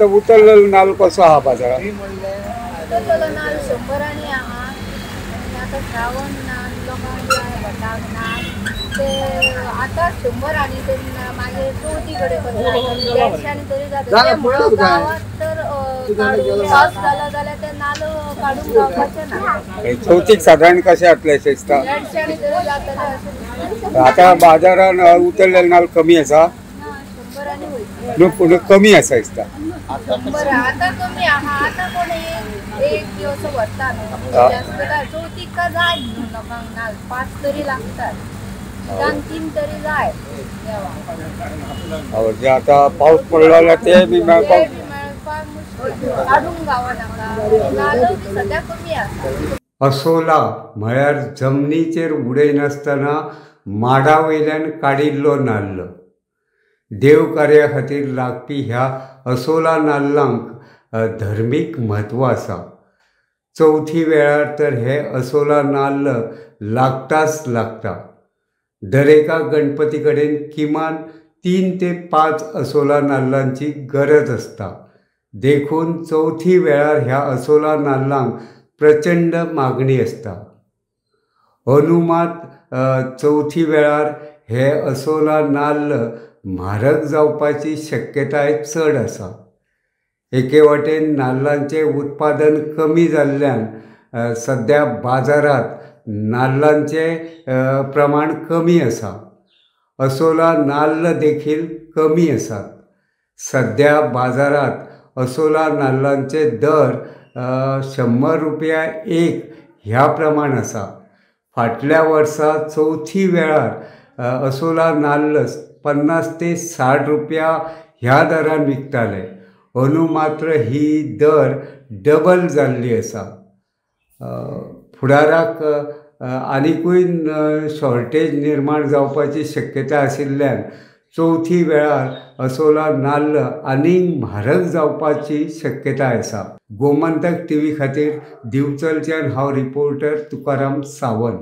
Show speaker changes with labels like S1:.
S1: आतां उतरलेलो नाल्ल कसो आहा बाजारात?
S2: उतरलेलो नाल्ल 100 आहा. आनी आतां श्रावण ना लोकांक जाय भटाक नाल्ल ते आतां 100 ते मागीर चवथी कडेन कशें 150 तरी जाता. गांवांत तर पावस जालो जाल्यार ते नाल्ल काडूंक गावपाचे ना.
S1: चवथीक सादारण कशें जातलें अशें दिसता?
S2: 150 तरी जातलें अशें.
S1: आतां बाजारान उतरलेले नाल्ल कमी आसा?
S2: 100 वयता.
S1: न्हू पूण कमी आसा दिसता.
S2: आतां कमी आहा. आतां कोण एक असो व्हरता न्हू जास्त काय चवथीक का जाय न्हू लोकांक नाल्ल 5 तरी लागतात, निदान 3 तरी जाय देवाक.
S1: जे आतां पावस पडलो जाल्यार ते बी मेळपाक
S2: काडूंक गावना, नाल्ल बी सद्या कमी आसा.
S1: असोला म्हळ्यार जमनीचेर उडयनासतना माडा वयल्यान काडिल्लो नाल्ल. देवकार्या खातीर लागपी ह्या असोला नाल्लांक धर्मीक म्हत्व आसा. चवथी वेळार तर हे असोला नाल्ल लागताच लागता. दरेका गणपती कडेन किमान 3 ते 5 असोला नाल्लांची गरज आसता. देखून चवथी वेळार ह्या असोला नाल्लांक प्रचंड मागणी आसता. अनुमात चवथी वेळार हे असोला नाल्ल म्हारग जावपाची शक्यताय चड आसा. एके वाटेन नाल्लांचें उत्पादन कमी जाल्ल्यान सद्या बाजारांत नाल्लांचें प्रमाण कमी आसा. असोला नाल्ल देखील कमी आसात. सद्या बाजारांत असोला नाल्लांचे दर 100 रुपया एक ह्या प्रमाण आसा. फाटल्या वर्सा चवथी वेळार असोला नाल्ल 50 ते 60 रुपया ह्या दरान विकताले. अंदू मात्र ही दर डबल जाल्ली आसा. फुडाराक आनिकूय शॉर्टेज निर्माण जावपाची शक्यता आशिल्ल्यान चवथी वेळार असोला नाल्ल आनीक म्हारग जावपाची शक्यताय आसा. गोमंतक टीव्ही खातीर दिवचलच्यान हांव रिपोर्टर तुकाराम सावंत.